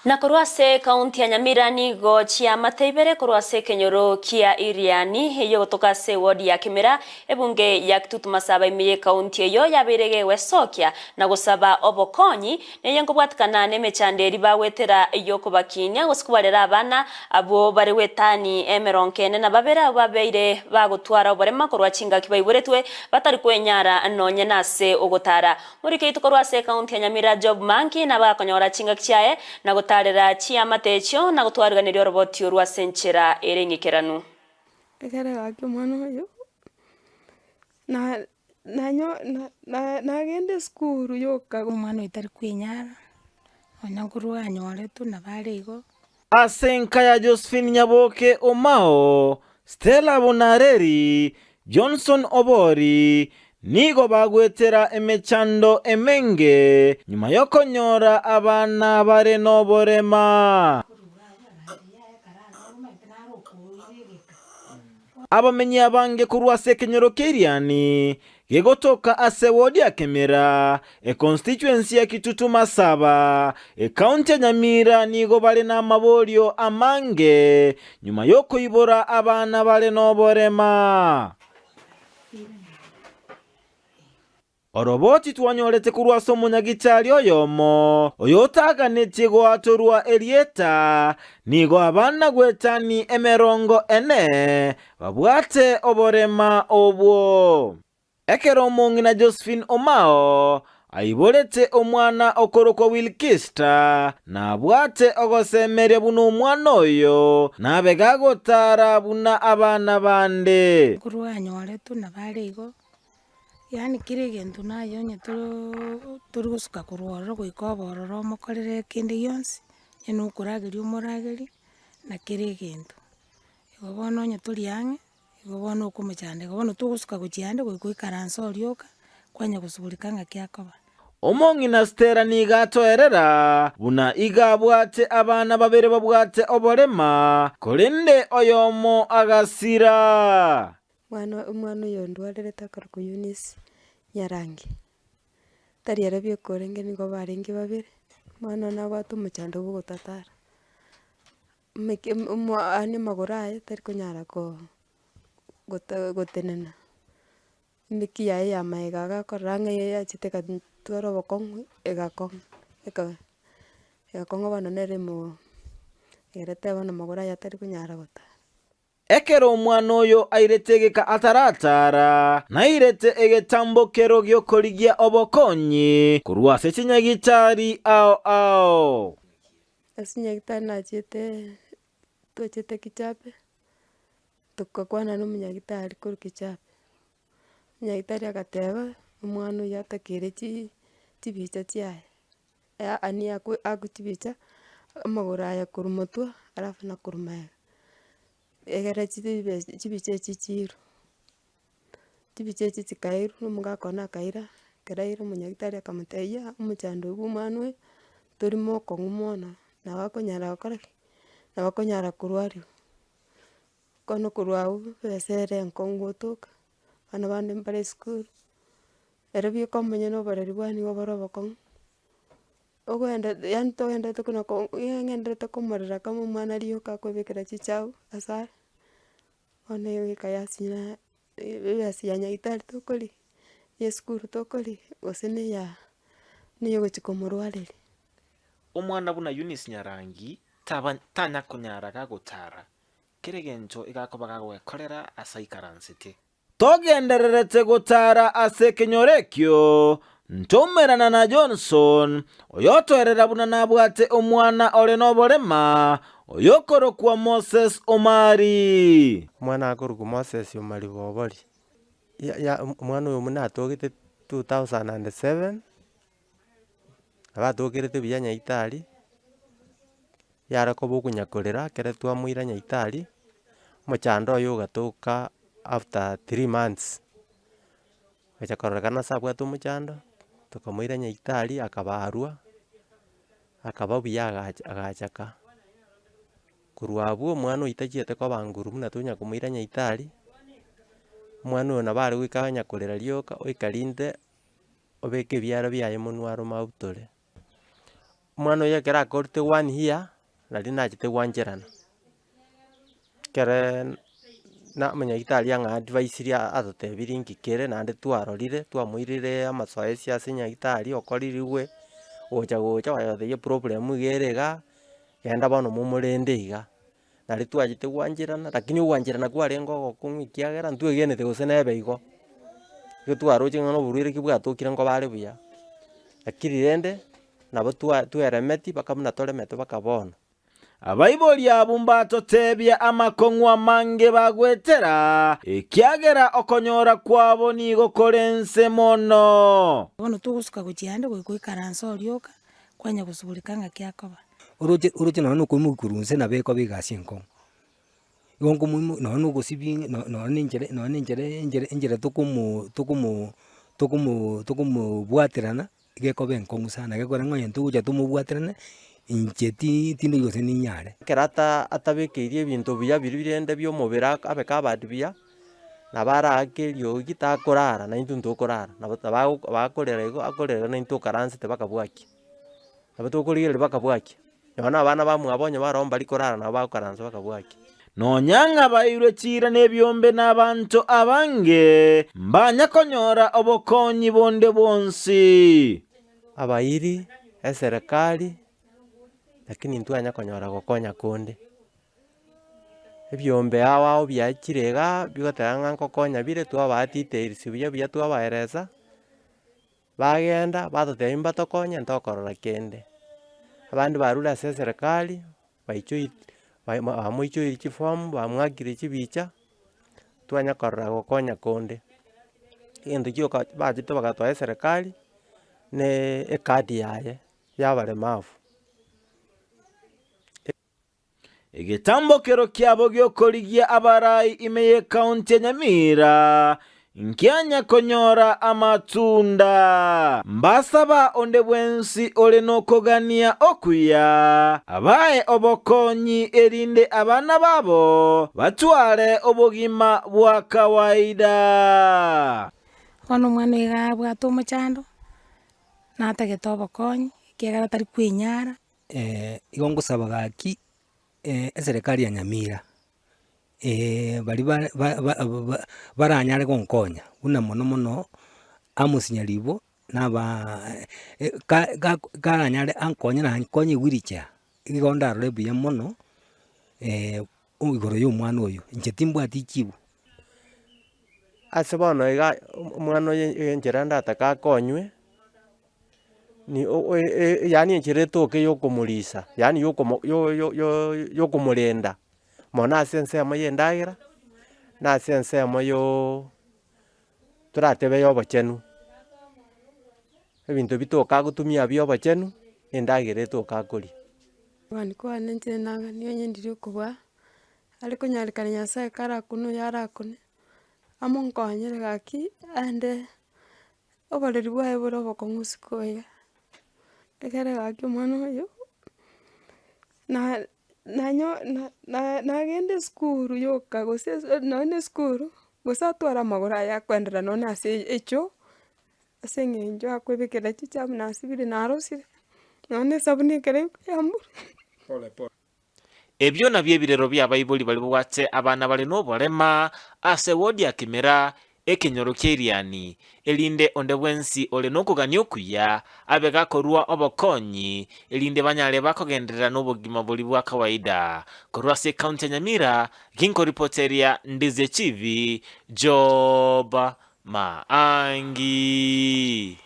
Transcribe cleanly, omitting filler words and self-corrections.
Na korwa ase ekaunti ya Nyamira nigo chiamate ibere korwa ase ekenyoro kia Iriani eyio gotoka ase ewodi ya Kimira, ebunge ya Kitutu Masaba ime y'ekaunti eyio yabeire gegwesokia na gosaba obokonyi neye nkobwatikana nemechando eria bagwetera yokobakinia gose kobarera abana abwo bare gwetani emerongo ene na babere abwo babeire bagotwara oborema korwa chingaki baiboretwe batari kwenyara nonye nase ogotara. Morikeitwe korwa ase ekaunti ya Nyamira Job Manki nabo akonyora chingaki chiaye na gotaarera chiamate echio na gotwariganeria oroboti orwo ase enchera ere eng'ikeranu. Ekero gaki omwana oyo, na nanyo na na nagenda esukuru yoka. Omwana oyo tari kwenyara, nonya nkorwa anyoretwe nabo are igo. Ase enka ya Josephine Nyaboke Omao, Stella Bonareri, Johnson Obori nigo bagwetera emechando emenge nyuma y'okonyora abana bare noborema. Abamenyi abange korwa ase ekenyoro kia Iriani gegotoka ase ward ya Kemera, econstituency ya Kitutu Masaba, ecounty ya Nyamira nigo bare namaborio amange nyuma yokoibora abana bare noborema. Oroboti twanyorete korwa ase omonyagitari oyomo oyotaganetie goatorwa erieta, nigo abana gwetani emerongo ene babwate oborema obwo. Ekero omong'ina Josephine Omao aiborete omwana okorokwa Wilkista, nabwate ogosemeria buna omwana oyo nabe gagotara buna abana bande. Korwa anyoretwe nabo are igo. Yaani kera egento naye onye toro tori gosuka korwa ororo goika obe ororo omokorere kende gionsi, onye na okorageria omoragerie, na kera egento. Igo bono onye tori ang'e, igo bono okomochanda, igo bono togosuka gochia ande goika oikaranse oria oka, kwanya gosugurika ng'aki akoba. Omong'ina Stella nigo atoerera buna iga abwate abana babere babwate oborema, korende oyomo agasira. Mwana omwana oyo ondwarerete akarokwa Eunice Nyarangi, tari ere bieka orenge nigo barenge babere, omwana one nabwate omochando bwa ogotatara, omeke omo yaani amagoro aye tari konyara koo gota gotenena, emeki yaye ya maega iga akorora ng'a yachete egatwara obokong'u egakong'a eka egakong'a bono nere emo egerete bono amagoro aye atari konyara gotara. Ekero omwana oyo airete egeka ataratara, nairete egetambokero gi'okorigia obokonyi korwa ase chinyagitari ao ao. Ase nyagitari nachiete twachete kichape, tokakwana na omonyagitari korwa kichape, omonyagitari agateba, omwana oyio atakere chi chibicha chiaye. Yaani akwe chibicha, amagoro aya korwa motwe alafu na korwa magega, egere chibicha echi chiirwe. Chibicha echi chikairwa, omogaka one akaira, ekero aira omonyagitari akamotebia omochando oyo bwa omwana oyo, tori mokong'u mono, nabo akonyara gokora ki? Nabo akonyara korwariwa. Bono korwa abwo, ebesa ere enkong'u gotoka, abana bande mbare esukuru. Ere bieka omonyene oboreri bwane nigo bore obokong'u, ogoenda yaani togenderete kona ko ng'enderete komorera kama omwana rioka akoebekera chichabu ase are, bono egoika yasinyora egasi ya nyagetari tokorigia, ya esukuru tokorigia, gose na eya na eyogochia komorwareria. Omwana buna Eunice Nyarangi taba tanya konyara gagotara, kera egento egakoba gagoekorera ase aikaransete. Togendererete gotaara ase ekenyoro ekio, ntoumerana na Johnson, oyotoerera buna nabwate omwana ore noborema, oyokorokwa Moses Omari. Omwana akorokwa Moses Omari Bobori, ya ya omwana oyo buna atogete 2007, nabo atokerete buya nyaitari, yare koba okonyakorera ekere twamoira nyaitari, omochando oye ogatoka after 3 months, ogocha kororekana ase abwate omochando, tokamoira nyaitari akabarwa, akaba buya agacha agacha ka. Korwa abwo omwana oyio tachiete koba nguru buna tonya komoira nyaitari, omwana oyo nabo are goika onya korera rioka oika rinde obeke ebiara biaye monwe arome abutore. Omwana oyo ekero akorete one year, nari nachete gwancherana, ekereee na omonyagitari ang'a advice ria atotebirie nki kere naende twarorire, twamoirire amasoesi ase nyagitari okoririgwe, gocha gocha bagatotebia eproblem iga ere igaa, genda bono momorende iga. Nari twachete gwancherana, lakini ogwancherana kwarenge ogokong'u ekiagera ntwegenete gose nebe igo, igo twaroche ng'a na oborwaire ki bwatokire nkoba are buya, lakini rende, nabo twa tweremeti mpaka buna toremete mpaka bono. Abaibori abwo mbatotebia amakong'u amange bagwetera, ekiagera okonyora kwabo nigo kore nse mono. Bono togosuka gochia ande goika oikaranse orioka, kwanya gosubureka ng'aki akoba. Oroche oroche nonye na okoimokia korwa inse nabo ekoba egasi enkong'u. Igo nkomoimokia nonye na ogosibia nonye na enchera nonye na enchera enchera enchera tokomo tokomo tokomo tokomobwaterana, iga ekoba enkong'u sana gekogera ng'a onye togocha tomobwaterane, inche ti tindoi gose ninyare. Ekero ata atabekeirie ebinto buya biria birende bia omobere ak abe covered buya, nabo araake eriogi takorara na intwe ntokorara, nabo nabo bakorera igo akorera na intwe tokaransete mpaka bwakia. Nabo tokorigereria mpaka bwakia, nonya na abana bamwabo onye baroo mbari korara nabo bagokaransa mpaka bwakia. Nonya ng'a bairwe chiira nebiombe nabanto abange, mbanya konyora obokonyi bonde bwonsi. Abairi, eserekari, lakini ntwanya konyora gokonya konde. Ebiombe ao ao biachire igaa, bigoteba ng'a nkokonya bire, twabaa details buya buya twabaeresa. Bagenda, batotebia mbatokonye ntokorora kende. Abande barure ase eserekari, baichoi bamoichoirie chifomu, bamwakire chibicha, twanya korora gokonya konde. Egento gioka bachete bagatoa eserekari, na ekadi yaye ya abaremavu. Egetambokero kiabo gi'okorigia abarai ime y'ekaunti ya Nyamira nkianya konyora amatunda. Mbasaba onde bwensi ore nokogania okuya abae obokonyi erinde abana babo batware obogima bwa kawaida. Bono omwana oyo iga abwate omochando, natagete obokonyi, ekiagera tari kwenyara. Igo ngosaba gaki eserekari ya Nyamira, baria bare ba- ba- ba- baranyare gonkonya, buna mono mono Amos Nyaribo na abaa ka- ga- karanyare ankonye na ankonye ewheelchair, igo ndarore buya mono igoro ya omwana oyo, inche timbwati chibu. Ase bono iga omwana oyo enchera ndatake akonywe. Ni o- o- e- yaani enchera etoke ya okomorisa, yaani ya okomo yo- yo- yo ya okomorenda, mono ase ensemo ya endagera, na ase ensemo yooo toratebe ya obochenu. Ebinto bitoka agotumia bia obochenu, na endagera etoka akoria. Kogani kwane inche nagani onye ndiri okobua, are konyarekana Nyasaye karakune oyo arakune, amonkonyere gaki aende. Oboreri bwaye bore obokong'u isiko iga, ekere gaki omwana oyo, na- nanyo na- na- nagenda esukuru yoka gose ase nonye na esukuru, gose atware amagoro aye akoenderera nonye na ase echoo, ase eng'encho akoebekera chichafu nasibire narosire, nonye na esabuni ekere yambura. Ebio nabio ebirero bi'abaibori baria babwate abana bare noborema ase ewodi ya Kimera, ekenyoro kia Iriani, erinde onde bwensi ore nokogania okuya abe gakorua obokonyi, erinde banyare bakogenderera nobogima boria bwa kawaida. Korwa ase ekaunti ya Nyamira, ginkoripoteria Ndizye TV, Job Maangi.